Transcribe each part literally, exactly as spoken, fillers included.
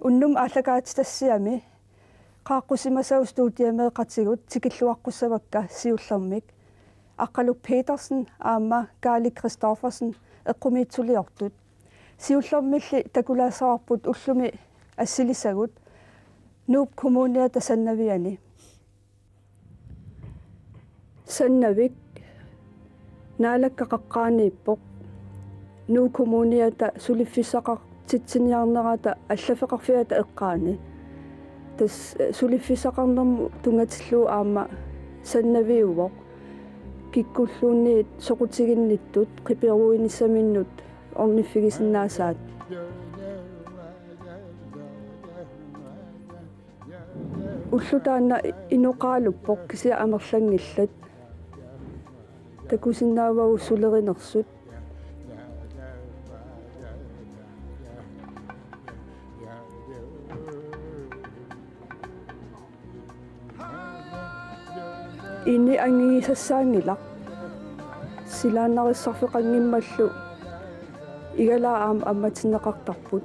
Unnuk aallakaatitassiami qaaqqusimasavut studiameeqatigut tikilluaqqussavakka siullermik Aqqaluk Petersen aamma Kaali Christoffersen eqqumiitsuliortut. Siullermilli takulaassavarput ullumi assilisagut Nuup Kommuniata Sannaviani. Sannavik Naalakkat qaqqaaniippoq. Nuup Kommuniata suliffissaqartitsiniarnerata allaffeqarfiata eqqaani. Tassa suliffissaqarnermut tunngatillugu aamma Sannaviuvoq. Kikkulluunniit soqutiginnittut qiperuinissaminnut orniffigisinnaasaat. Ulloq taanna inoqaaluppoq kisianni amerlanngillat. Takusinnaavagut sulerinersut. Ini angigisassaanngilaq. Silaannarissarfeqanngimmallu igalaat aamma ammatinneqartarput.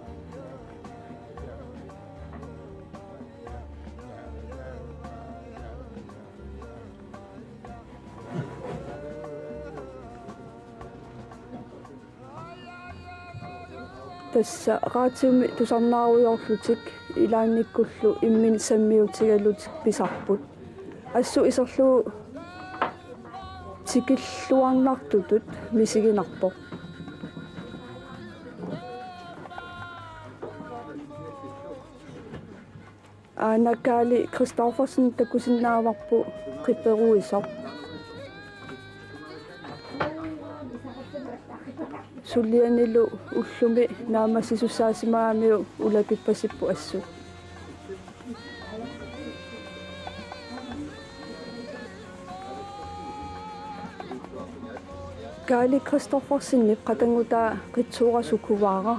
Tassa radiumi tusarnaarujoorlutik ilaannikkullu imminnut sammiutigalutik pisarput. Assut iserlugu tikilluarnartutut misiginarpoq. Aana Kaali Christoffersen takusinnaavarput qiperuisoq. Sulianilu ullumi naammassisussaasimagamiuk ulapippasipput assut. Kaali Christoffersenip qatanngutaa Qitsuura Sukuvaara.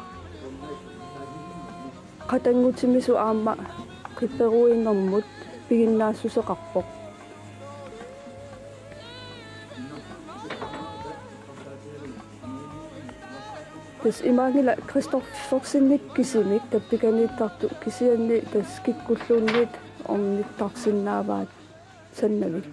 Qatanngutimisoq aamma qiperuinermut piginnaassuseqarpoq. Tassa imaanngilaq Christoffersenip kisimik tappikaniittartut kisianni tassa kikkulluunniit ornittarsinnaavaat Sannavik.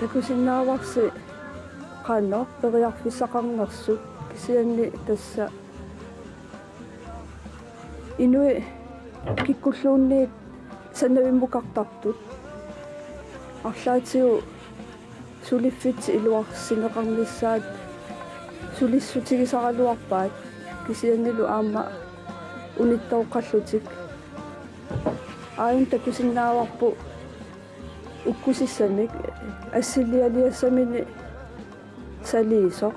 Takusinnaavarsi qanoq periarfissaqarnersut kisianni tassa inuit kikkulluunniit Sannavimmukartartut arlaatigut suliffik iluarsineqarnissaat sulissutigisaraluarpaat kisiannilu aamma unittooqqallutik. Aajuna takusinnaavarput ukkusissamik assilialiassamini saliisoq.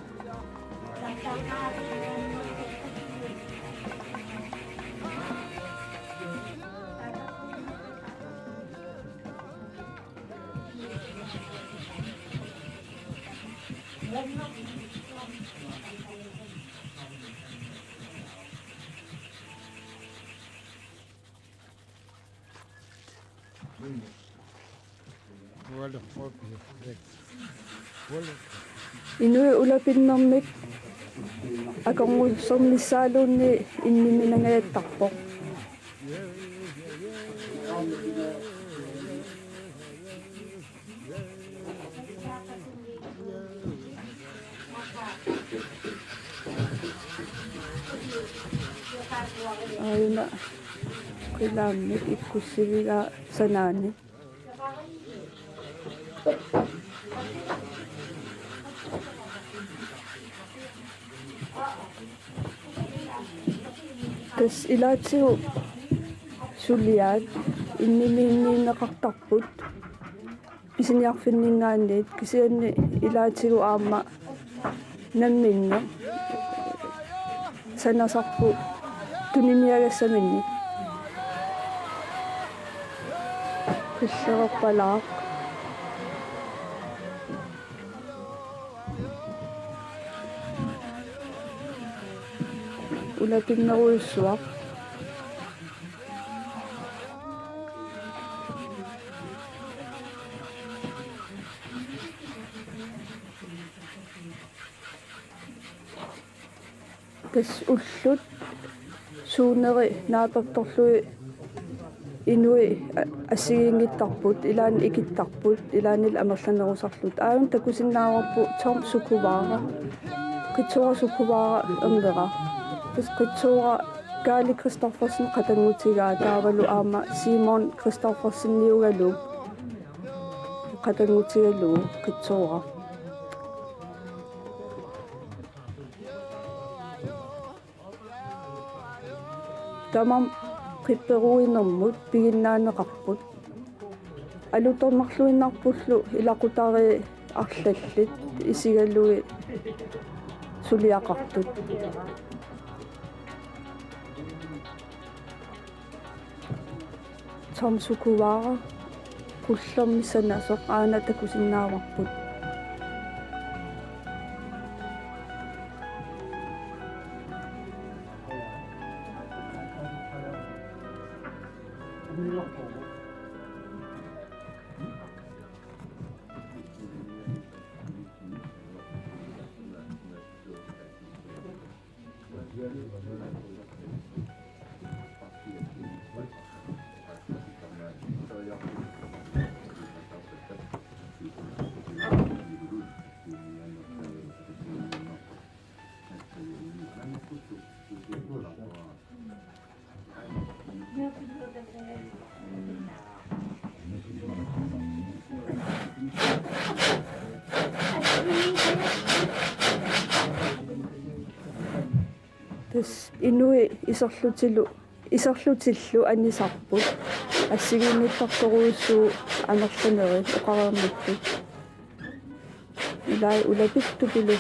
Inuit ulapinnermik akornusernissaaluunniit inniminangajattarpoq. Aajuna qilaammik ikkussivigaa sanaani. Tassa ilaatigut suliaat innimiinniinneqartarput pisiniarfinninngaanniit kisianni ilaatigut aamma Namminneq sanasarput tuniniagassaminnik. Qillerpalaaq. Ulapinnerujussuaq. Tassa ullut suuneri naapertorlugit inuit a-, assigiinngittarput, ilaanni ikittarput, ilaanni amerlanerusarlutik. Aajuna takusinnaavarput Tom Sukuvara, Qitsuura Sukuvara ernera. Tassa Qitsuura Kaali Christoffersen qatanngutigaa taavalu aamma Simon Christofferseniugalugu qatanngutigalugu Qitsuura. Tamarmik qipperuinermut piginnaaneqarput. Alutornarluinnarpullu ilaqutariit arlallit isigalugit suliaqartut. Tom Sukuvara qullermik sanasoq aana takusinnaavarput. Tassa inuit iserlutilu, iserlutillu anisarput. Assigiinngittartorujussuuvoq amerlanerit oqareernittut. Ilai ulapittupilu.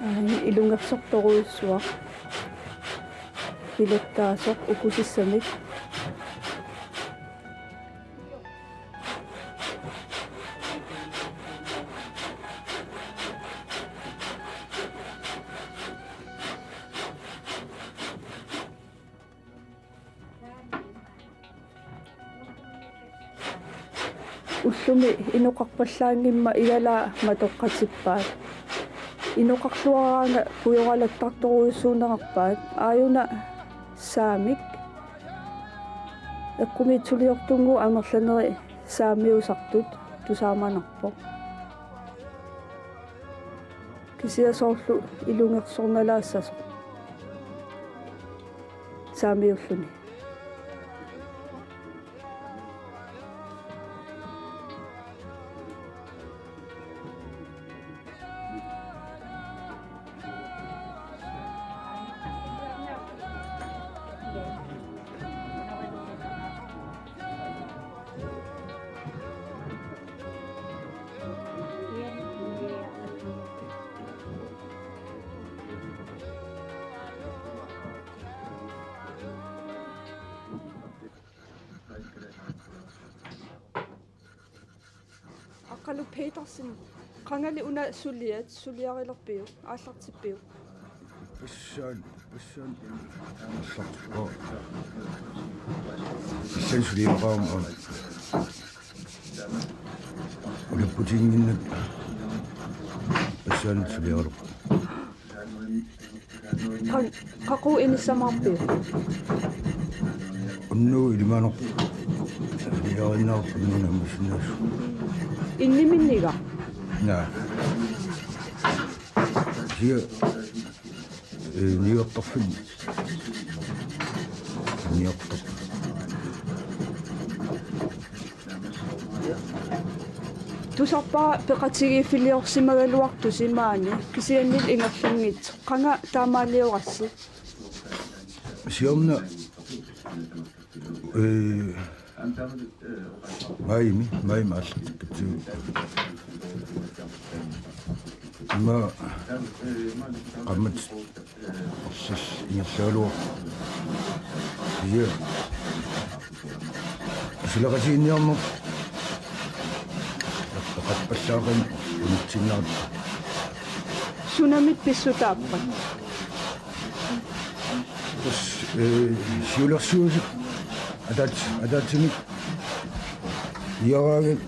Aani ilungersortorujussuaq. Pilattaasoq ukusissamik. Ullumi inoqarpallaanngimmat igalaa matoqqatippaat. Inoqarluaraangat pujoralattartorujussuunerarpaat. Aajuna saamik. Eqqumiitsuliortunngooq amerlanerit saamiusartut tusaamanarpoq. Kisianni soorlu ilungersornalaassasoq saamiulluni. Aqqalu Petersen, qangali una suliat, suliarilerpiuk, aallartippiuk? Passan, passan. Aallartippoq. Passan suliaqarama. Ulapputiginnginnatta. Passan suliarilerpoq. Qa-, qaqugu inissamaarpiuk? Unnugu ilimanarpoq. Iliarinnarpoq unnugu nammissinnaasoq. Inniminniga? Naa. Kisianni, eh, niuertarfik. Niuertar. Tusarpara peqatigiiffiliorsimagaluartusi maani kisiannili ingerlanngitsoq. Qanga taamaaliorassi? Siorna, eh, maimi, maimi aallartikkatsigu. Immaqa qaammatit arsaq ingerlagaluarpoq. Kisianni suleqatigiinniarneq eqqarpallaaqimmat unitsinnaat. Sunamit pissutaappat? Tassa, eh, siulersuisut ataat-, ataatsimik iaraagit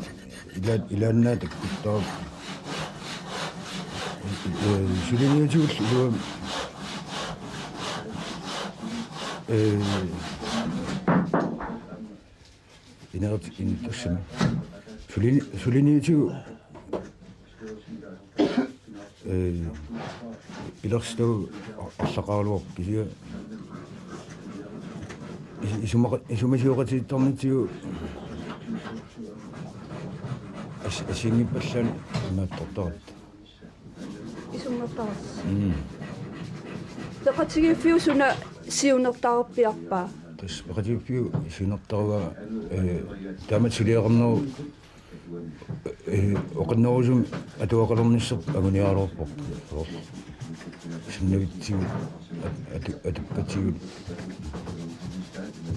ila-, ilaannaat takkuttaaq. Eh, suliniutigullu iluamik, eh, inerit intussamik. Sulini-, suliniutigut, eh, pilersitagut a-, arlaqaraluarpoq kisianni is-, isumaqa-, isumasioqatigiittarnitsigut as-, assigiinngippallaannik imaattortaratta. Isummertarassi. Mm. Peqatigiiffiup suna siunertarpiarpa? Tassa peqatigiiffiup siunertarpaa, eh, taamatut suliaqarnerup, eh, oqinnerusumik atuaqalernissaq anguniaraluarpoq. Sannavitsigut, at-, atu-, atuppatigut.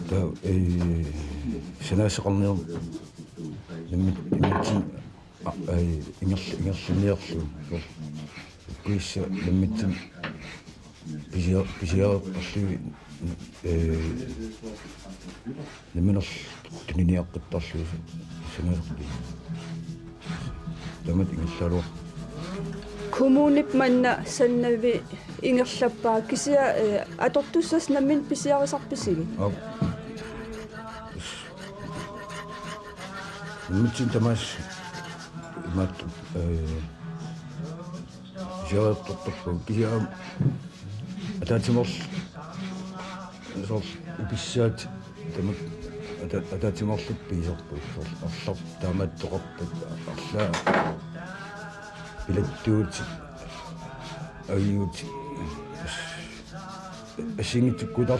Taava, eh, sanaassaqarniarneq. Nammi-, nammineq A, ai, ingerl-, ingerlanniarlugu. Ukkuissa nammineq pisia-, pisiareertarlugit, eh, nammineq tuniniaqqittarlugit sanaaseq. Taamatut ingerlagaluarpoq. Kommunip manna Sanavi ingerlappaa kisianni, eh, atortussasi nammineq pisiarisarpisigit? Aap. Nammineq tamaasa imaattoq, eh, pisiareertarput kisianni ataatsimoorl-, soorlu ipissaat tamakku ata-, ataatsimoorlutik pigisarpagut soorlu arlaq taamaattoqarpat arlaat pilattuutit agiutit as-, assigiinngitsukkut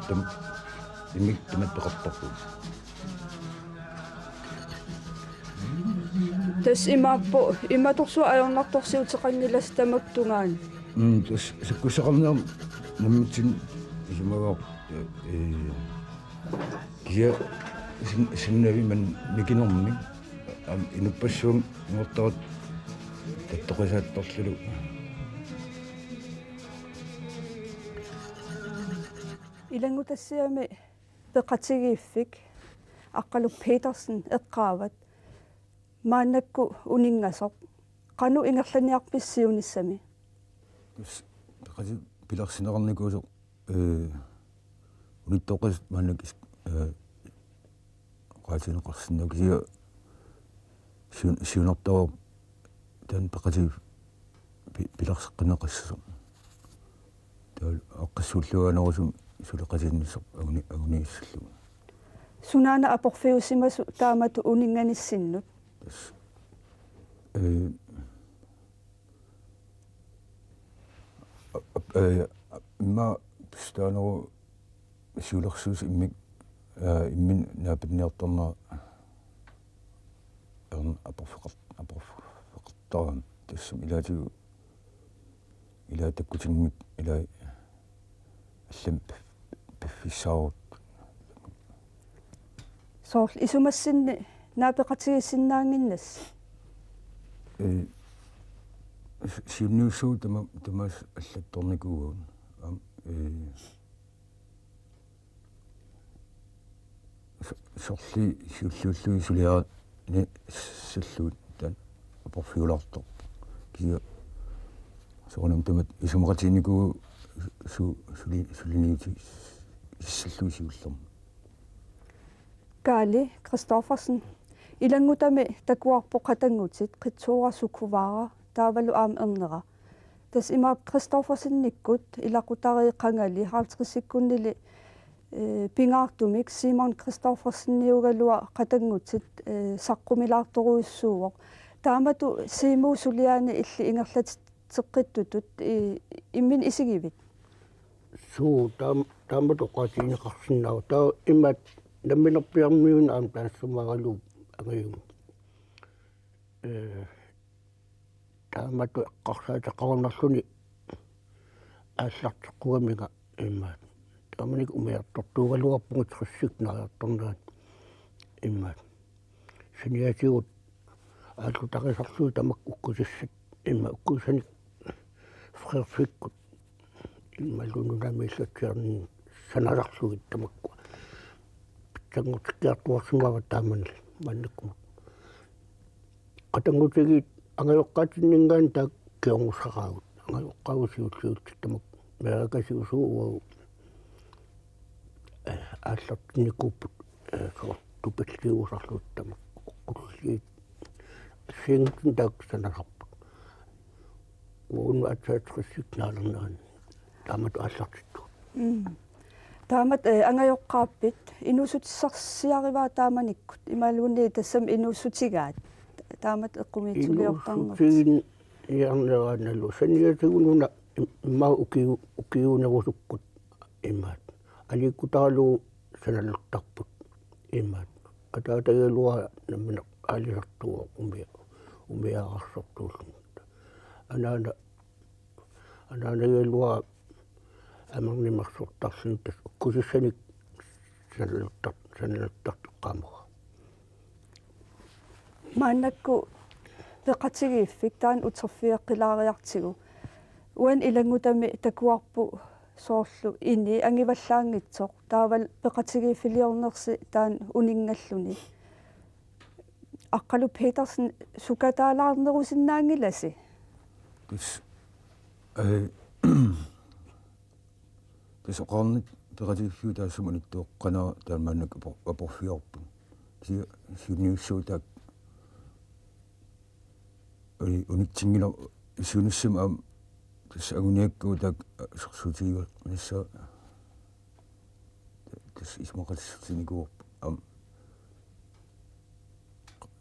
tamakku immikkut tamatta peqartarput. Tassa imaappoq, imatorsuaq ajornartorsiuteqanngilasi tamakku tungaanut. Mm, tassa sakkussaqarniarneq nammineq isumagaat, eh, kisianni San-, Sanavi manna mikinermik, aamma inuppassuunngortaratta tattoqisaattarluni. Ilanngutassiami peqatigiiffik Aqqaluk Petersen eqqaavat maannakkut uninngasoq. Qanoq ingerlanniarpisi siunissami? Tassa peqatigiit pilersinneqarnikuusoq, eh, unittoqqasut maannakkut is-, eh, oqaatigineqarsinnaavoq kisianni siun-, siunertarup taanna peqatigiit pi-, pilerseqqinneqassasoq. Taava aaqqissuulluanerusumik suleqatigiinnissaq anguni-, anguniassallugu. Sunaana aporfiusimasoq taamatut uninnganissinnut? Tassa, eh, ap-, eh, immaqa pissutaaneruvoq siulersuisut imminnut, eh, imminnut naapinniartarnera erna aporfeqar-, aporfeqartarami tassami ilaatigut ilaat takkutinngitsut ilaat allamik pif-, piffissaarut. Soorlu isumassinni naapeqatigiissinnaannginnassi? Eh, si-, siunniussuugut tama-, tamaasa allattornikuuagut. Aamma, eh, so-, sorliit siulliullugit suliarinissallugit taanna aporfiulaartoq. Kisianni soorunami tamatta isumaqatigiinnikuuagut su-, suli-, suliniutissallugu siullermik. Kaali Christoffersen, ilanngutami takuarput qatanngutit Qitsora Sukuvaara taavalu aamma ernera. Tassa imaappoq Christoffersenikkut ilaqutariit qangali halvtredsikkunnili, eh, pingaartumik Simon Christofferseniugaluaq qatanngutit, eh, saqqumilaartorujussuuvoq. Taamatut Siumup suliaani illit ingerlatitseqqittutut i-, imminut isigivit? Suu, taam-, taamatut oqaatigineqarsinnaavoq. Taava imaappoq namminerpiarmiuna aamma taassumagaluarpoq angajummat. Eh, taamatut eqqarsaateqarunarluni aallarteqqugaminga imaappoq. Taamanikkut umiartortuugaluarpunga tressit naajartornerani imaappoq. Saniatigut aallutarisarlugit tamakku ukkusissat imaappoq ukkusissanik Frederikkut imaluunniit nunamiillatsiarninnut sanasarlugit tamakkua. Pitsanngortikkiartuaarsimavaat taamani maannakkut. Qatanngutigiit angajoqqaatinninngaanniit taakku kingornussaqaagut. Angajoqqaagut siulliullutik tamakku. Meeraakkut siusuuvoq, eh, aallartinnikuupput, eh, soorlu tupalliusarlutik tamakku. Ukkulliit. Assigiinngitsunik taakku sanasarpakka. Uagut aatsaat tressit naalernerani taamatut aallartittugut. Mm. Taamatut, eh, angajoqqaappit inuussutissarsiarivaat taamanikkut imaluunniit tassami inuussutigaat taamatut eqqumiitsuliortarnertik? Inuussutigiinnarneraannalu saniatigut una im-, immaqa ukiu-, ukiuunerusukkut imaappoq. Aliikkutaralugu sanaluttarput imaappoq. Ataatagigaluara nammineq aalisartuuvoq umia-, umiaararsortuulluni. Anaana, anaanagigaluara amernimersortarluni tassa ukkusissanik sanaluttar-, sanaluttartoqqaamavara. Maannakkut peqatigiiffik taanna uterfigeqqilaariartigu. Uani ilanngutami takuarput soorlu ini angivallaanngitsoq taavalu peqatigiiffiliornersi taanna uninngalluni. Aqqalu Petersen, sukataalaarnerusinnaanngilasi? Tassa, eh, tassa oqarnittut peqatigiiffiup taassuma unittoqqanera taamaannak apor-, aporfigaarput. Kisianni siunniussuup taakku, eh, unitsinngilar-, siunissami aamma tassa anguniakkagut taakku, eh, sorsuutiginissaat. Tassa isumaqatigiissutinikuuarput aamma,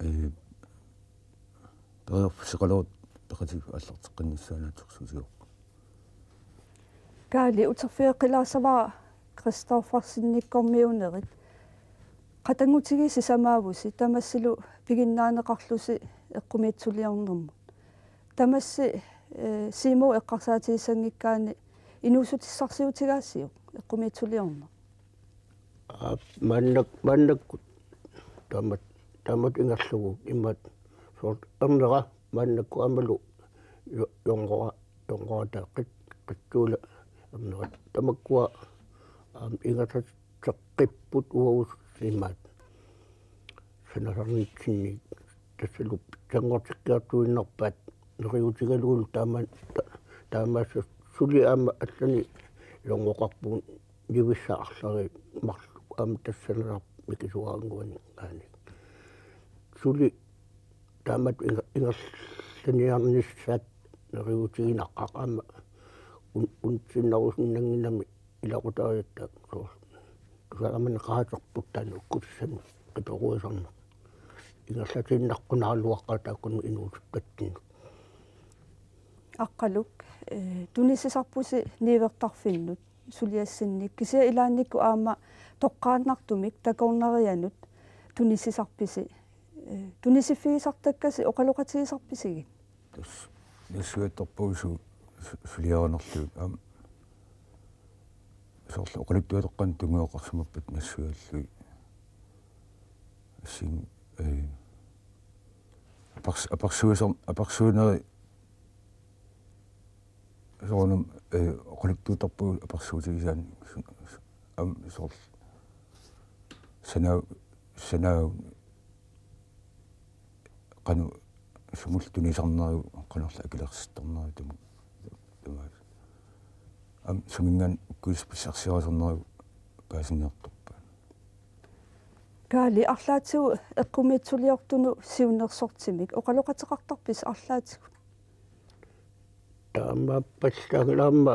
eh, periarfisseqalerutta peqatigiiffik aallarteqqinnissaa naatsorsuutigaarput. Kaali, uterfigeqqilaassavara Christoffersenikkormiuunerit. Qatanngutigiit sisamaavusi tamassilu piginnaaneqarlusi eqqumiitsuliornermut. Tamassi, eh, Siumup eqqarsaatigissanngikkaanni inuussutissarsiutigaasiuk eqqumiitsuliorneq? Aa, maannak-, maannakkut taamat-, taamatut ingerlavugut imaappoq soorlu ernera maannakkut aammalu jo-, jonqora-, jonqorata qit-, qitsuula ernera tamakkua aamma ingerlat- teqqipput uagut imaappoq sanasarnitsinni tassalu pitsanngortikkiartuinnarpaat neriuutigalugulu taama-, ta-, taamaassaaq suli aamma allanik ilanngoqarpugut nivissat arlallit marluk aamma tassa sanasarput mikisuaraannguanik aani. Suli taamatut inger-, ingerlaniarnissaat neriuutigineqaaq aamma un-, unitsinnerusunnannginnami ilaqutariiatta soorlu. Tusaramaneqaaterput taanna ukkusissanik qitoruisarneq. Ingerlatiinnaqqunaraluaqaaq taakkununnga inuusuttatsinnik. Aqqaluk, eh, tunisisarpusi niuertarfinnut suliassinnik. Kisianni ilaannikkut aamma toqqaannartumik takornarianut tunisisarpisi. Eh, tunisiffigisartakkasi oqaloqatigisarpisigit? Tassa nassuiaattarpagut su-, su-, suliarinerlugit aamma soorlu oqaluttuatoqqanik tunngaveqarsimappat nassuiaallugit. Assin, eh, apers-, apersuisar-, apersuineri soorunami, eh, oqaluttuuttarpagut apersuutigisaannik su-, su-, aamma soorlu sanaa-, sanaa- qanoq sumullu tunisarnerigut qanorlu akilersittarnerigut tama-, tamaasa. Aamma suminngaanniit ukkusissat pissarsiarisarnerigut paasiniartorpaat. Kaali, arlaatigut eqqumiitsuliortunut siunnersortimik oqaloqateqartarpisi arlaatigut? Aamma pallaanngilaq aamma,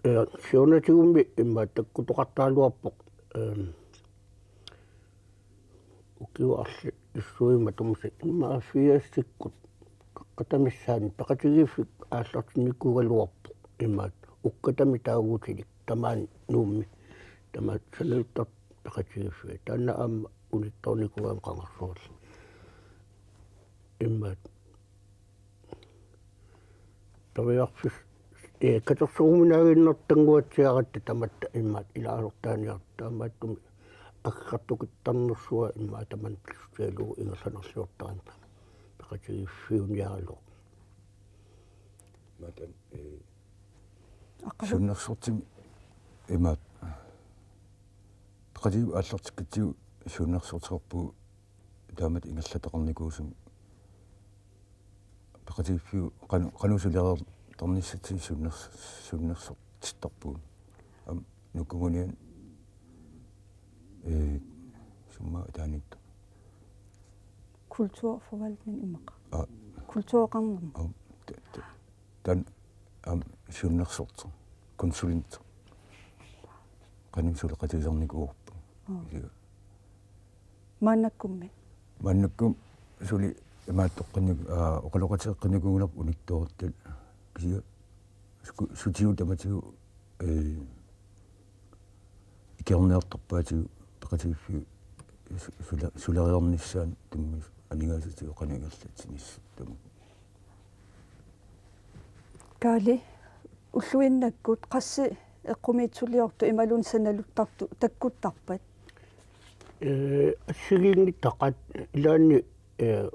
eh, siunatigummi immaqa takkutoqartaraluarpoq. Ehm, ukiut arlaat issuimatut immaqa firsikkut qaqqata missaani peqatigiiffik aallartinnikuugaluarpoq immaqa ukkatami taaguutilik tamaani Nuummi. Tamaat sanaluttartut peqatigiiffiat. Taanna aamma unittoornikuugaangat qangarsuarli. Immaqa periarfis-, eh, katersuuminaaginnartannguatsiaratta tamatta immaqa ilaasortaaniartut taamaattumik aggertukittarnersua immaqa tamanna pissutigalugu ingerlanerliortarami peqatigiiffiuniaraluaq. Matan, eh, Aqqalu. Siunnersortimi imaat peqatigiiffik aallartikkatsigu siunnersorteqarpugut taamatut ingerlataqarnikuusumik. Peqatigiiffiup qanu-, qanoq sulereertarnissatsinnut siunners-, siunnersortittarpugut. Aamma nukunguniaat, eh, summa ataaniittoq. Kulturforvaltning immaqa. Aa. Kultureqarnermut. Aa, ta-, ta-, taanna aamma siunnersortoq, konsulent. Qanoq suleqatigisarnikuuarput. Aa. Kisianni. Maannakkummi. Maannakkut suli imaattoqqinnik-, aa, oqaloqatigeqqinnikuunngilarput unittoortut. Kisianni sku-, sutigut tamatigut, eh, ikiorniartarpaatigut peqatigiiffiup su-, sule-, sulereernissaanut tummis aningaasatigut qanoq ingerlatsinissat tamakku. Kaali, ulluinnakkut qassit eqqumiitsuliortut imaluunniit sanaluttartut takkuttarpat? Eh, assigiinngitsoq ilaanni, eh,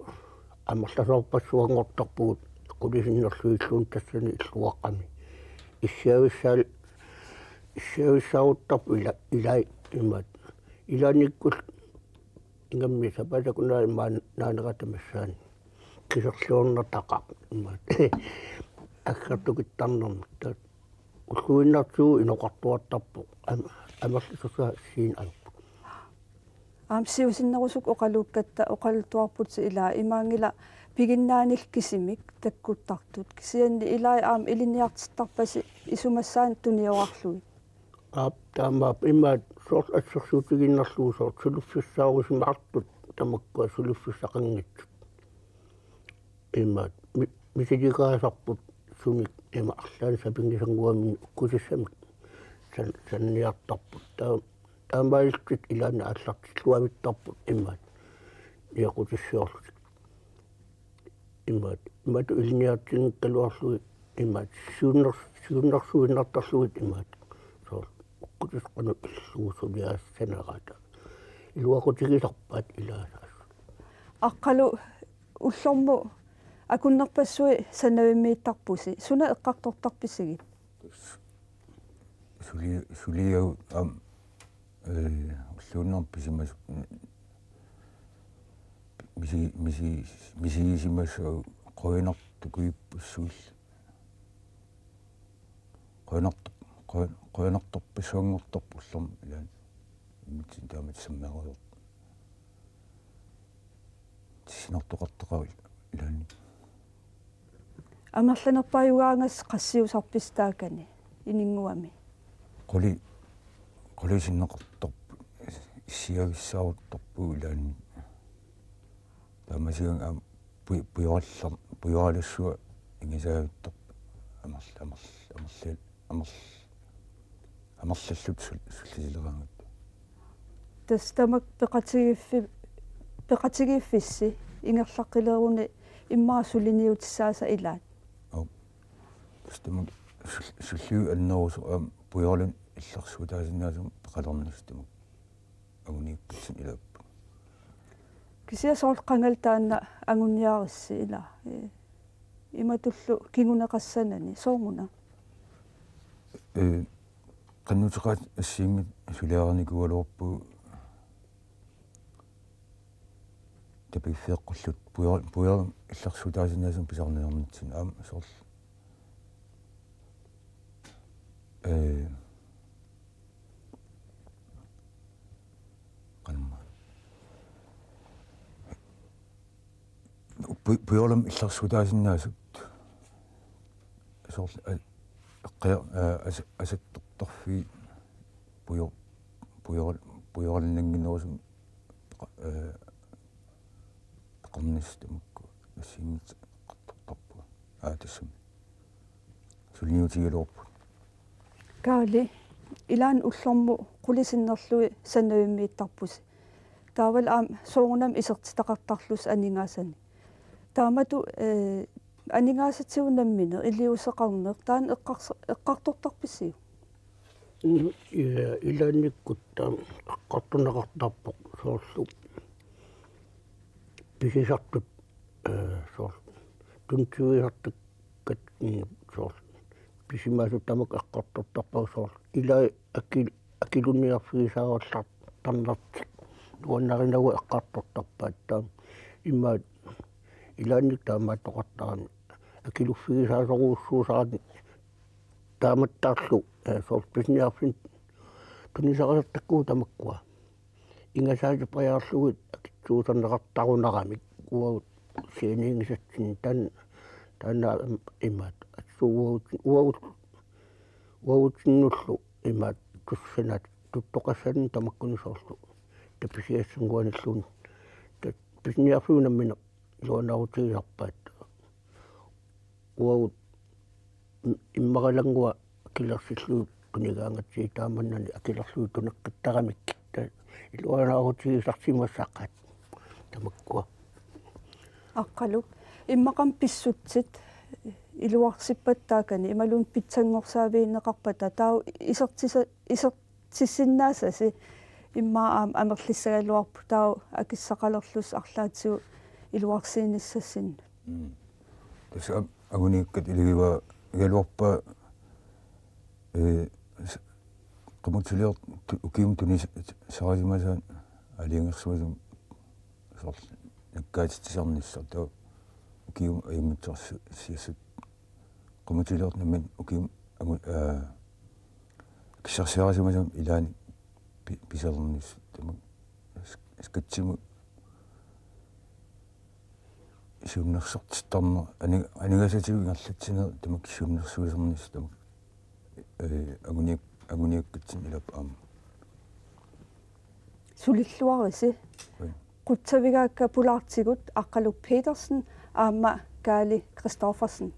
amerlasoorpassuanngortarpugut qulit sinnerlugilluunniit tassani illuaqqami. Issiavissaal-, issiavissaaruttarput ila-, ilai imaat. Ilaannikkut ingammik sapaatip akunnera immaqa naanerata missaani kiserliornataqaaq imaat. Aggertukittarnermik taava ulluinnartigut inoqartuartarpoq am-, amerlasuusaa siin ajorput. Aamma siusinnerusukkut oqaluukkatta oqaluttuarputit ilaa imaanngilaq piginnaanillu kisimik takkuttartut. Kisianni ilai aamma ilinniartittarpasi isumassaannik tuniorarlugit. Aap, taamaappoq imaat soorlu assersuutigiinnarlugu soorlu suliffissaarusimaartut tamakkua suliffissaqanngitsut. Imaat mi-, misiligaasarput sunik ima arlaannik sapinngisannguamik ukkusissamik san-, sanniartarput. Taa-, taamaalillutik ilaanni aallartilluavittarput imaat niaqutissiorlutik. Imaat, imaattoq ilinniartinngikkaluarlugit imaat siunner-, siunnersuinnartarlugit imaat. Soorlu ukkutisut qanoq illugu suliaassanerata. Iluaqutigisarpaat ilaasaassut. Aqqalu ullormut akunnerpassuit sanavimmiittarpusi. Suna eqqartortarpisigit? Suli-, suliagut aamma, eh, ulluinnarni pisimas-, misi-, misi-, misigisimasagut qujanartukuippassuillu. Qujanartor-, qujan-, qujanartorpassuanngortarpoq ullormut ilaanni. Immitsinnut taamatut sammereerpoq. Tissinartoqartaqaaq ilaanni. Amerlanerpaajugaangassi qassiusarpisi taakani ininnguami? Quli-, qulit sinneqartarput, issiavissaaruttarpugut ilaanni. Taamasigaanni aamma pu-, pujorallar-, pujoralassuaq ingisaavittarpoq amerl-, amerl-, amerl-, amerl-, amerlallutik sul-, sullisileraagut. Tassa tamakku peqatigiiffi-, peqatigiiffissi ingerlaqqileruni immaqa suliniutissaasa ilaat? Aap. Tassa tamakku sul-, sulliup annerusoq aamma pujoralunnut illersuutaasinnaasumik peqalernissaq tamakku anguniakkatsinnut ilaapput. Kisianni soorlu qangali taanna anguniarissi ilaa. Ee, imatullu kinguneqassanani, sooruna? Ee, qinnuteqaat assigiinngitsut suliarinikuugaluarpugut tapiffeeqqulluta pujo-, pujoralunnut illersuutaasinnaasumik pisarniarnitsinni aamma soorlu. Ee, qanormaa. Pu-, pujoralummik illersuutaasinnaasut soorlu a-, eqqia-, aa, as-, asattortarfiit pujo-, pujo-, pujoralnannginnerusumik qa-, aa, peqarnissaq tamakku assigiinngitsut eqqartortarput. Aa, tassami. Suliniutigigaluarput. Kaali, ilaanni ullormut qulit sinnerlugit sanavimmiittarpusi. Taavalu aamma soorunami isertitaqartarlusi aningaasanik. Taamatut, ee, aningaasatigut nammineq iliuuseqarneq taanna eqqars-, eqqartortarpisiuk? Mm, ja, ilaannikkut taama eqqartorneqartarpoq soorlu pisisartut, ee, soorlu tunniussisartakkat, mm, soorlu pisimaasut tamakku eqqartortarpagut soorlu ilai akil-, akilunniarfigisaarallartarnertik nuannarinagu eqqartortarpaat taama. Imaat ilaanni taamaattoqartarami akiluffigisaasorujussuusarami taamattaarlu, ee, soorlu pisiniarfinni tunisaqalertakkagut tamakkua. Ingasaatipajaarlugit akitsuuserneqartarunaramik uagut sianiigisatsinni taanna, taanna imaat assut uagut, uagut, uagutsinnullu imaat tussanaat tuttoqassanik tamakkuni soorlu tapisiassanguanilluun ta-, pisiniarfiup nammineq nuannaarutigisarpaat. Uagut im-, immaqalanngua akilersillugit tunigaangatsigit taamannani akilerlugit tuneqqittaramik ta-, iluanaarutigisarsimassaqaat tamakkua. Aqqaluk, immaqami pissutsit iluarsippattaakani imaluunniit pitsanngorsaavigineqarpata taava isertisa-, iser-, tissinnaasasi immaqa aamma amerlissagaluarpoq taava akissaqalerlusi arlaatigut iluarsiinissassinnik. Mm. Tassa am-, anguniakkat ilagivaat igaluarpaa, ee, s-, qamutiliortut tu-, ukiumut tunisaqarsimasaat aalajangersimasumik soorlu nakkaatitsisarnissaq taava ukiumut ajunngitsorsiassat qamutiliortut nammineq ukiumut angu-, aa, akissarsiarisimasumik ilaanni pi-, pisalernissaq tamakku s-, skatsimut siunnersortittarneq ani-, aningaasatigut ingerlatsineq tamakku siunnersuisarnissaq tamakku, ee, anguniak-, anguniakkatsinni ilappoq aamma. Sulilluarisi. Ui. Qutsavigaakka pulaartigut Aqqaluk Petersen aamma Kaali Christoffersen.